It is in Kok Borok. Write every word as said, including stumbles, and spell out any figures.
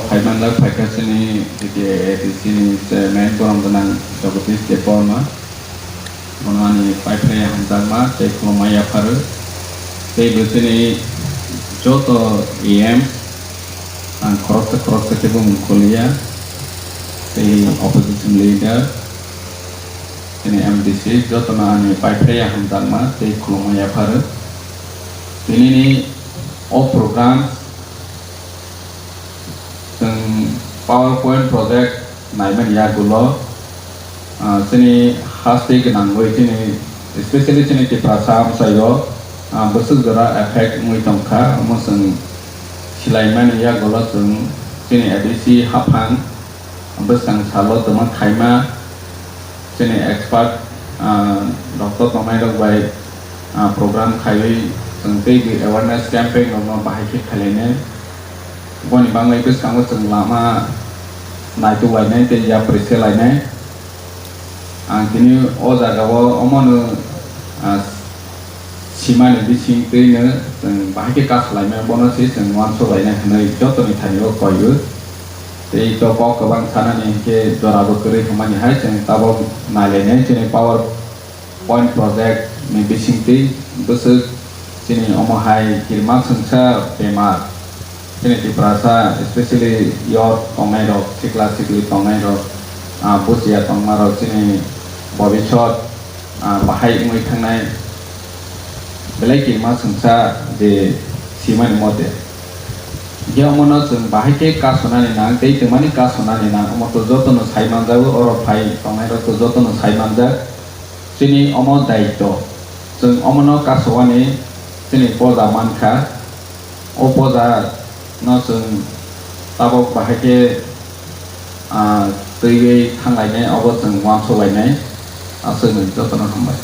Phaimanjak phaikha chini T T A A D C ni chairman borom gwnang Jagadish Debbarma. Bono ani paiphraya hamjakma tei khulumma yapharo. Tei bo chini joto E M, ang khoroksa khoroksa khe bo mung koliya. Tei opposition leader, chini M D C, jotono ani paiphraya hamjakma tei khulumma yapharo. Tinini o program chwng PowerPoint project naimani yagulo, ah, chini haste gwnangwi chini, especially chini Tiprasa amchaio, ah, bwswk jora effect wngwi tongkha, omo chwng silaimani yagulo chwng chini A D C haphang bwskang salo twma khaima, chini expert, ah, doctor tongnairok bai, ah, program khaiwi chwng tei awareness campaign rokno bahai khe khailainai. Boni bagwi bwskango chwng lama naituk lainai tei yapri se lainai. Ang tini o jagao omono, ah, simani bising twi no chwng bahai khe kasalaimani, bono se chwng uansuk lainai hwnwi jotoni thani o koi o. Tei to kok kwbang sanani hinkhe jora bo kwrwi hwnmani hai chwng tabok nai lainai chini PowerPoint project ni bising twi bwswk chini omo hai kirima swngsa bemar. Chini Tiprasa, especially youth tongnai rok, sikla sikli tongnai rok, ah, bujiya tongma rok chini bobisot, ah, bahai wngwi thangnai belai kirima swngsa je simani mote. Je omono chwng bahai khe kasonani nang, tei twmani kasonani nang, omo to jotono sai manjago, oro phai tongnai rok to jotono sai manjak. Chini omo daityo, chwng omono kasowani chini poja mankha. O poja no chwng tabok bahai khe, ah, twiwi thanglainai, obo chwng uansuk lainai. Aswkno jotono hambai.